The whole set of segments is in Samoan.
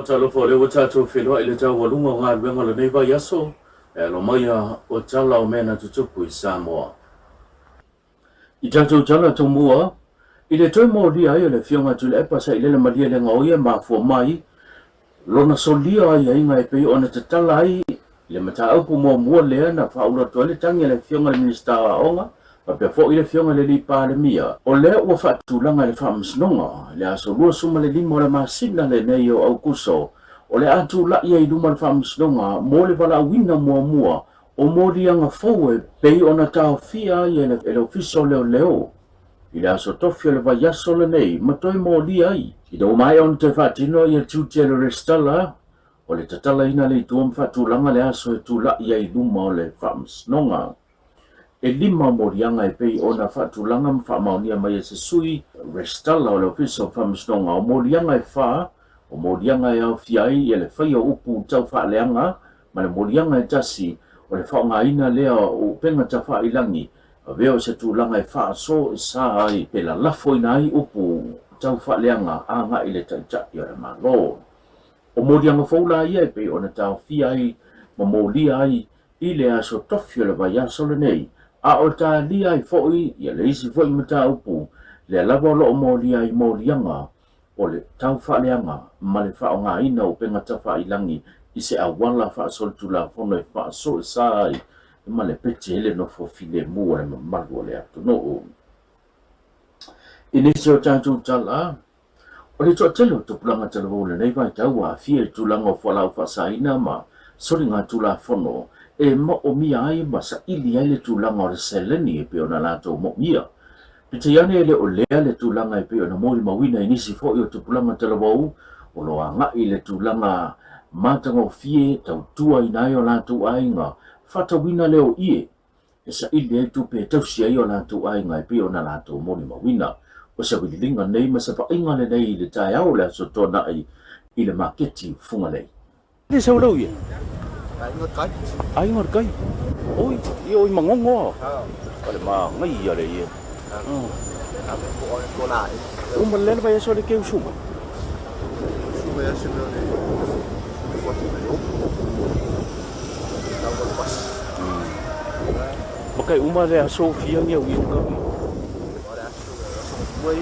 Faatalofa o lea ua tatou feiloai i le taualuga o galuega o lenei vaiaso, e alo mai a o tala o mea na tutupu i Samoa. I tatou tala tomua, i le toe molia ai o le Afioga Tuilaepa Sailele Malielegaoi e mafua mai lona solia o aiaiga e pei ona tatala ai le mataupu muamua lea na faaulu atu ai le tagi a le Afioga i le Minisita o Aoga faapea foi le Afioga i le Alii Palemia. O lea ua faatulaga e le Faamasinoga i le aso 25 o le masina lenei o Aukuso, o le a tulai ai i luma o le Faamasinoga mo le valaauina muamua o moliaga fou e pei ona taofia ai e le Ofisa o Leoleo i le aso tofi o le vaiaso lenei ma toe molia ai. Ina ua maea ona toe faatino ia tiute a le resitala, o le tatalaina le itua ma faatulaga le aso e tulai ai i luma o le Faamasinoga. E lima moliaga e pei ona faatulaga ma faamaonia mai e se sui resitala o le Ofisa o Faamasinoga. O moliaga e fa, o moliaga e aofia ai ia le faia o upu tau faaleaga ma le moliaga e tasi, o le faaaogaina lea o upega tafaiilagi, avea o se tulaga e faaso e sa ai pe lalafoina ai upu tau faaleaga agai i le Taitai o le Malo. O moliaga fou la ia e pei ona taofia ai ma molia ai i le aso tofi o le vaiaso lenei, a o talia ai foi ia le isi foi mataupu lea lava o lo o molia ai moliaga o le taufaaleaga ma le faaaogaina o upega tafaiilagi i se auala faasolitulafono e faasoesa ai ma le pete le nofo filemu o le mamalu o le atunuu. I nisi o tatou tala, O le toatele o tupulaga talavou i lenei vaitau ua aafia i tulaga o fualaau faasaina ma soligatulafono e maomia ai ma saili ai le tulaga o le seleni e pei ona latou moomia. Peitai ane e le o lea le tulaga e pei ona molimauina i nisi foi o tupulaga talavou o lo o agai i le tulaga matagofie tautuaina ai o latou aiga faatauina lea o ie e saili ai tupe e tausi ai o latou aiga e pei ona latou molimauina. O se vililiga nei ma se vaaiga lenei i le taeao o le Aso Toonai i le maketi Fugalei. Le sau lau ia. Aiga kai. Aiga kai. Oi, i oi mangongo a. O le mangai le ia. Uma le vai aso le keu suma. Suma ya se le. Makai uma le aso fia ngia ui ka. Oi,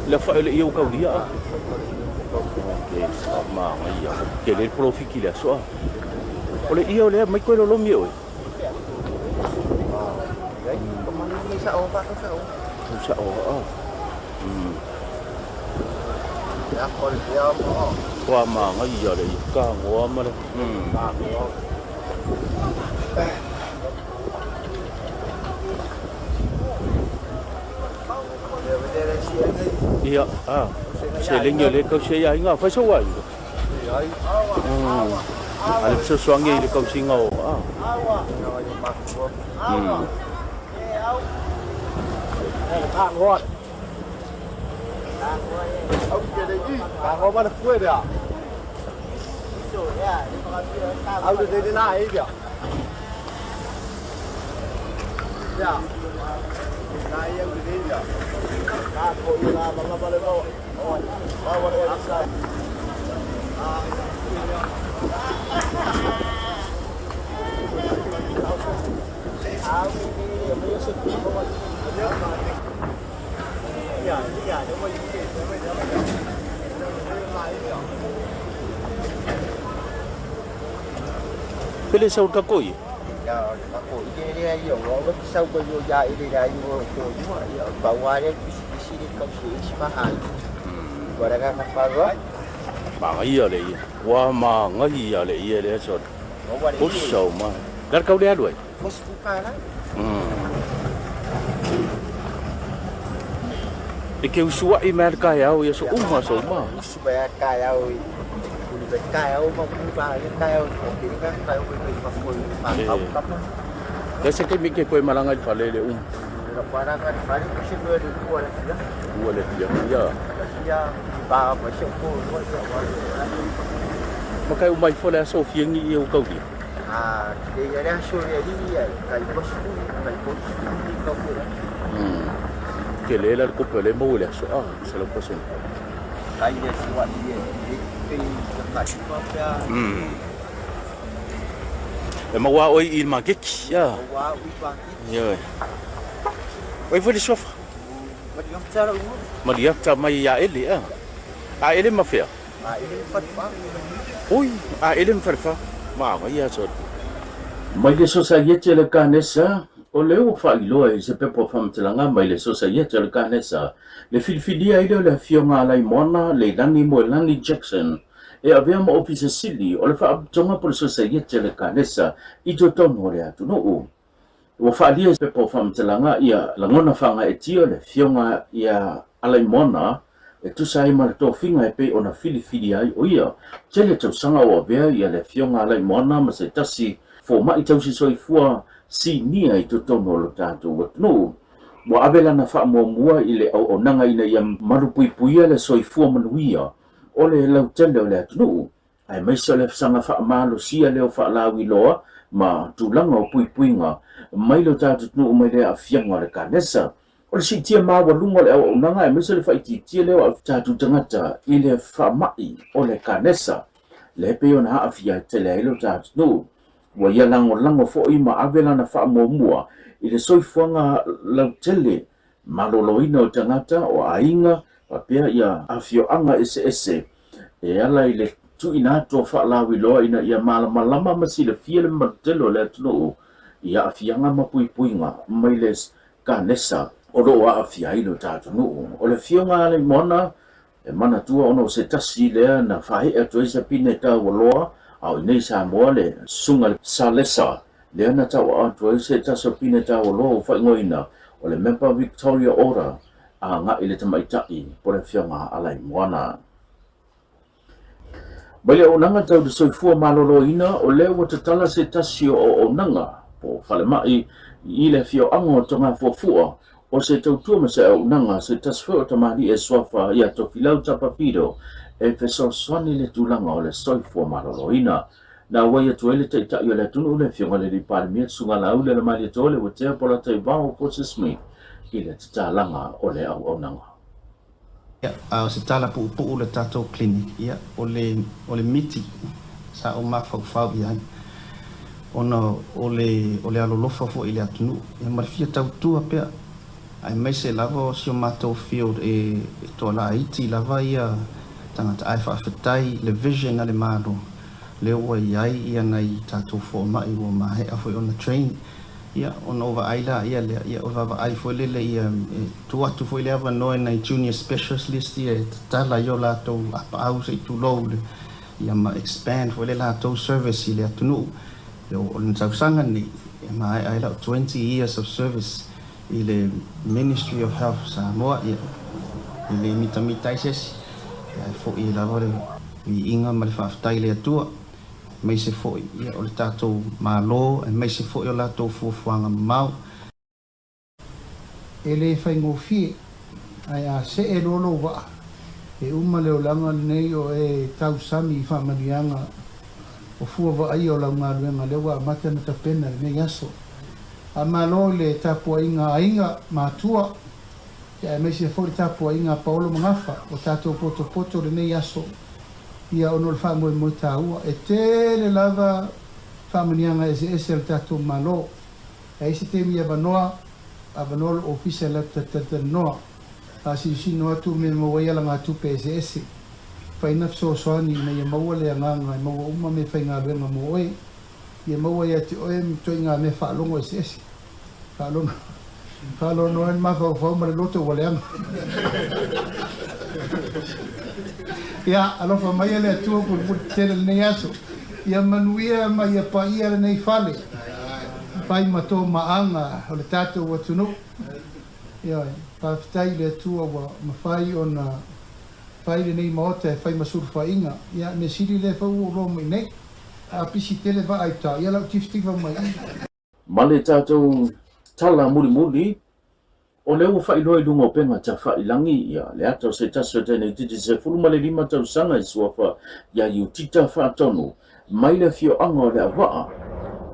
le fa le iau kau lia. Okay, ma ngai ia. Ke le profiki le aso. O le ia o le mai koe lolomi oi. Sa o a. Ua māngai ia le ka ngoa ma le. Ia, a. Se lengi o le kau se ia inga fai so ai. A le fesoasoani i le tausiga o a. Pele sau ka koi. Magaia le ia. Ua magaia le ia le aso. Puso ma. Gar kau le alu ai. E ke usuai mai le kaeao ia so uma so uma. Le se ke mi ke koe malanga i fale le um. Ua le fia ia. Ma kai umai fo le aso fiangi i au kauli. Tele la le tupe o lea e maua i le aso a, 100%. Tai le sua'i e pei ka pe a. E maua oi i le maketi, ia. Maua au i maketi. Ioe. Oi foi le suafa? Maliota lou igoa. Maliota mai ia Ele, a. A Ele ma fea? A Ele ma Falefa. Oi, a Ele ma Falefa. Manaia aso. Mai le Sosaiete a le Kanesa, o lea ua faailoa i se pepa o faamatalaga mai le Sosaiete a le Kanesa le filifilia ai lea o le Afioga Alaimoana Leilani Moelani Jackson e avea ma Ofisa Sili o le Faalapotopotoga po o le Sosaiete a le Kanesa i totonu o le atunuu. Ua faaalia i pepa o faamatalaga ia lagona faagaeetia o le Afioga ia Alaimoana e tusa ai ma le tofiga e pei ona filifili ai o ia. Tele tausaga o avea ia le Afioga Alaimoana ma se tasi fomai tausi soifua sinia i totonu o lo tatou atunuu. Ua ave lana faamuamua i le auaunaga ina ia malupuipuia le soifua manuia o le lautele o le atunuu, aemaise o le saga faamalosia lea o faalauiloa ma tulaga o puipuiga mai lo tatou atunuu mai le aafiaga o le kanesa. O le siitia maualuga o le auaunaga aemaise o le faaitiitia lea o tatou tagata i le faamai o le kanesa, lea e pei ona aafia tele ai lo tatou atunuu. Ua ia lagolago foi ma ave lana faamuamua i le soifuaga lautele maloloina o tagata, o aiga, faapea ia afioaga eseese e ala i le tuuina atu o faalauiloa ina ia malamalama ma silafia le mamalu tele o le atunuu i aafiaga ma puipuiga mai le kanesa o lo o aafia ai lo tatou nuu. O le Afioga a Alimoana e manatua ona o se tasi lea na faaee atu ai Sapine Taualoa a o i nei Samoa le Susuga Salesa lea na tauaa atu ai se tasi o pine taualoa ua faaigoaina o le Member Victoria Order agai i le tamaitai po o le Afioga a Alaimoana. Mai le auaunaga tau le soifua maloloina, o lea ua tatala se tasi o auaunaga po o falemai i le afioaga o Togafuafua o se tautua ma se auaunaga se tasi foi o tamalii e suafa ia Tofilau Tapafido e fesoasoani i le tulaga o le soifua maloloina. Na auai atu ai le Taitai o le atunuu, le Afioga i le Alii Palemia, le Susuga Laauli Alamalietoa, le Uatea Polataivao Fosi Smith i le tatalaga o le auaunaga. Ia, a o se tala puupuu le tatou clinic, ia, o le, o le miti sa ou mafaufau i ai, ona o le, o le alolofa foi i le atunuu, ia ma le fia tautua pea, aemaise lava o si o matou field e, e toalaiti lava ia tagata, ae faafetai i le vision a le Malo, lea ua i ai ia nai tatou fomai ua maea foi ona train, Ia, ona ou vaai laia lea, ia, o le vaavaai foi lele ia e tuu atu foi le avanoa i nai junior specialist ia e tatala i o latou apaau se i tulou le, ia ma expand foi le latou service i le atunuu. Ia, o le tausaga lenei, e maea ai lau 20 years of service i le Ministry of Health Samoa, ia, e le mitamita ai se isi, ia, ae foi lava le viiga ma le faafetai i le Atua. aemaise foi o le tatou Malo, aemaise foi o latou fuafuaga mamao. E le faigofie, ae a see loa lou vaa, e uma le olaga lenei o e tausami i faamanuiaga o fua vaaia o lau galuega lea ua amata ona tapena i lenei aso. Faamalo i le tapuaiga a aiga matua, aemaise foi le tapuaiga a Paolo ma Gafa, ua tatou potopoto i lenei aso. Ia ona o le faamoemoe taua. E tele lava faamanuiaga eseese a le tatou Malo. E ai se taimi avanoa, avanoa lou ofisa e latou te talatalanoa, faasinosino atu mea e maua ai alagatupe eseese. Fai na fesoasoani ina ia maua le agaga e maua uma meafaigaluega mo oe, ia maua ia te oe ma ituaiga mea faalogo eseese. Faalogo faalogo ai le mafaufau ma le loto ua leaga. Ia, alofa maia le Atua mulimuli tele lenei aso. Ia manuia ma ia paia lenei fale. Fai ma tomaaga o le tatou atunuu. Ioe, faafetai i le Atua ua mafai ona fai lenei maota e fai ma sulufaiga. Ia, mea sili lea foi ua ou loa mai nei. A pisi tele vaa i uta, ia lau tifatifa mai i. Ma le tatou tala mulimuli, o lea ua faailoa i luga o upega tafailangi ia le ata o se tasi o teine 15 tausaga i suafa ia Iutita Faatonu mai le afioaga o Leauvaa.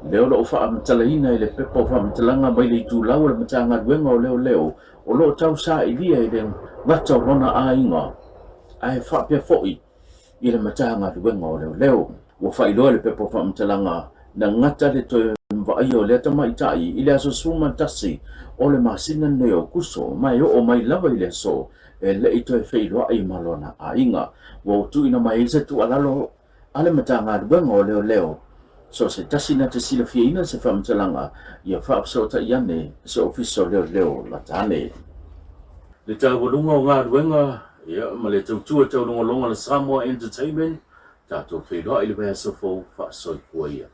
Lea o lo o faamatalaina i le pepa o faamatalaga mai le itulau a le Matagaluega o Leoleo o lo o tausailia i le gata o lona aiga ae faapea foi i le Matagaluega o Leoleo. Ua faailoa i le pepa o faamatalaga na gata le toe vaaia o lea tamaitai i le aso 11 o le masina lenei o Aokuso ma e oo mai lava i le aso e le i toe feiloai ma lona aiga. Ua tuuina mai ai se tuualalo a le Matagaluega o Leoleo, so o se tasi na te silafiaina se faamatalaga, ia faafesootai ane se Ofisa o Leoleo lata ane. Le taualuga o galuega ia ma le tautua taulogologo a le Samoa Entertainment, tatou feiloai i le vaiaso fou, faasoifua ia.